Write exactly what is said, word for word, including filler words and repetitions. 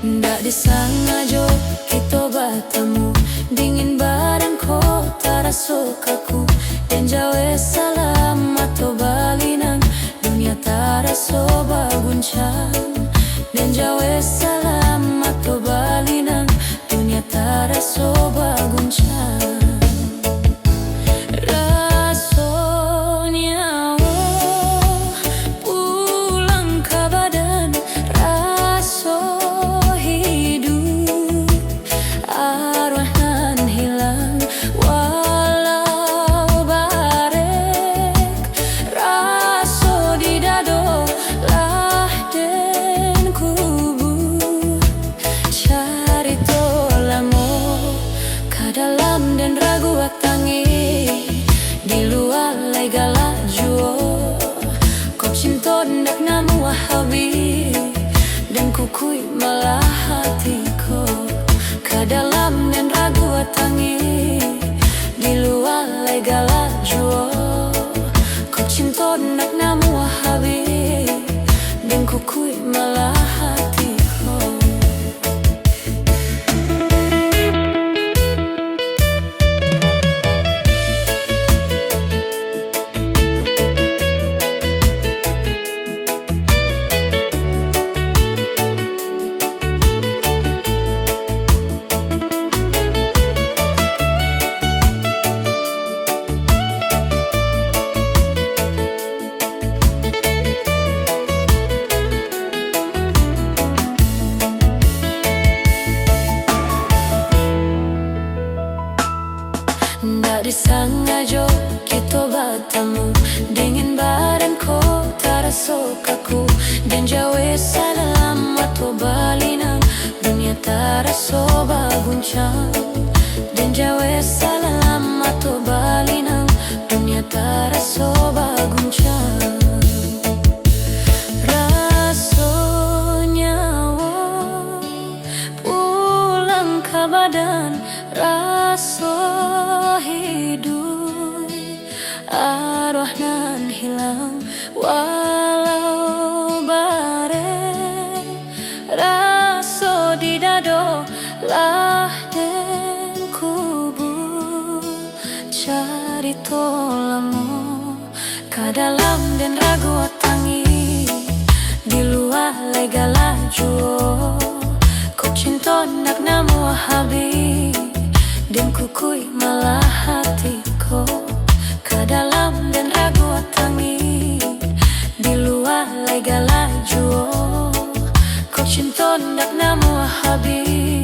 Ndak disangajo kito batamu, dingin badan ko taraso kaku. Den jawek salam mato balinang, dunia taraso baguncang. Den jawek salam mato balinang, dunia taraso baguncang. Raso nyawo pulang ka badan, raso hiduik, arwah nan hilang walau barek, raso di dado lah den kubua. Carito lamo ka dalam den ragu atangih, di lua lai galak juo. Kok cinto ndak namuah abih, den kukuik malah ati ko. Ka dalam den ragu atangih, di lua lai galak juo. Kok cinto ndak namuah abih, den kukuik malah ati ko. Ndak disangajo kito batamu, dingin badan ko taraso kaku. Den jawek salam mato balinang, dunia taraso baguncang. Den jawek salam mato balinang, dunia taraso baguncang. Raso nyawo pulang ka badan, raso hiduik, arwah nan hilang walau barek, raso di dado lah den kubua. Carito lamo ka dalam den ragu atangih, di lua lai galak juo. Kok cinto ndak namuah abih, den kukuik malah ati ko. Ka dalam den ragu atangih, di lua lai galak juo. Kok cinto ndak namuah abih,